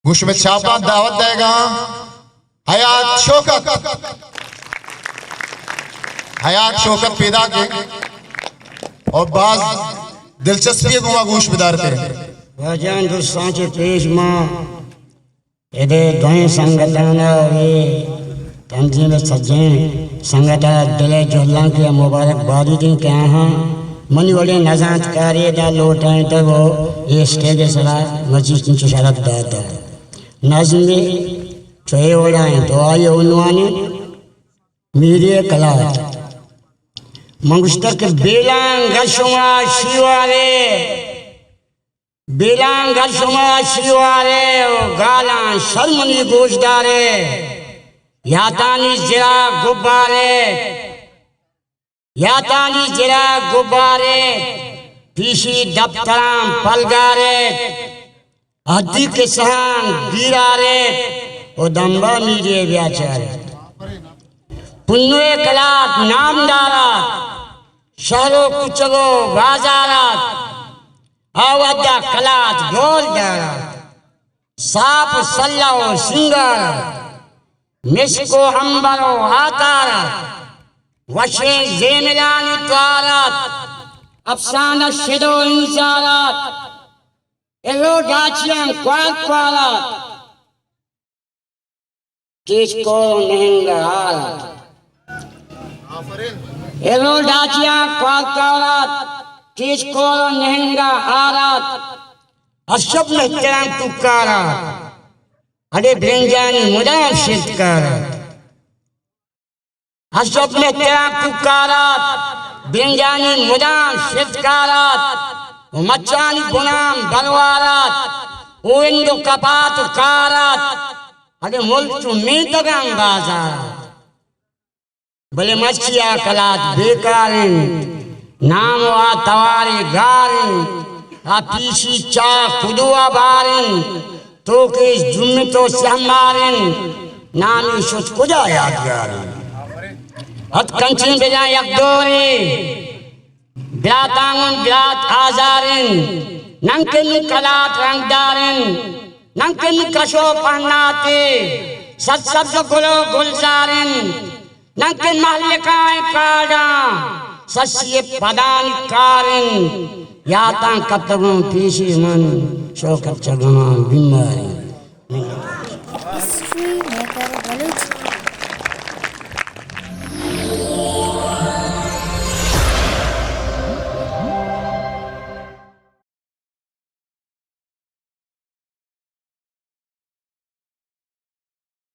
گوں شمئے چاپاں دعوت دئیگا آں حیات شوکت، حیات شوکت پیداک ایں اور باز دلچسپی گوما گوش بدارتے۔ واجہاں درستاں چہ پیش ما ادے دوئیں سنگتاں ءُ اے تنظیم ءِ سجیں سنگت ءَ دل ءِ جہلانکی ءَ مبارک بادی دیں کہ آہاں منی وڑیں نزانتکارے ادا لوٹائینتگ ءُ اے اسٹیج ءِ سرا مرچی چنچو شرپ داتگ۔ نظمے چو اے وڑا اِنت ءُ آئی ءِ عنوان اِنت میری کلات۔ من گوشتگ کہ بیلاں گر شما شیوارے، بیلاں گر شما شیوارے ءُ گالاں شر منی گوشدارے۔ یاتانی زرا گبارے، یاتانی زرا گبارے، پیشی دپتراں پلگارے، عہدی کسہاں گیرارے ءُ دمبا میرے بیاچارے۔ پنوے کلات نام دارات، شہر ءُ کوچگ ءُ بازارات، آ وہدا کلات ڈول دارات، ساپ ءُ سلہ ءُ سنگارات، مسک ءُ عنبر ءُ عطارات، وشیں زیملانی توارات، افسانہ شد ءُ انزارات، ارو ڈاچیاں کوار کوارات، کیچ کور ءُ نہنگ ءَ آرات۔ ارو ڈاچیاں کوار کوارات، کیچ کور ءُ نہنگ ءَ آرات۔ ہر شپ مہتران کوکارات، اڑے برنجانی مدام شرتکارات۔ ہر شپ مہتران کوکارات، برنجانی مدام شرتکارات، ءُ مچانی بنام بلوارات، ءُ ہند ءُ کپات ءُ کارات، اڑے ملک چو میتگاں بازارات۔ بلے مرچی آ کلات بیکار اِنت، نام ءُ آ توارے گار اِنت، آ پیشی چاہ کدو ءَ بار اِنت، توکیش جمت ءُ سیاہ مار اِنت، نامی شت کجا یادگار اِنت۔ ات کنچیں بجاں یک دورے، براتاں گوں برات آزار اِنت، ننکہ نی کلات رنگدار اِنت، ننکہ نی کش ءُ پہناتے، سرسبز گل ءُ گلزار اِنت۔ ننکہ مہلکائیں کاڈاں سسی پدانی کار اِنت، یاتاں کپتگوں پیشی من، شوکت چہ گمان بیمار اِنت۔ ہسٹری میکر بلوچ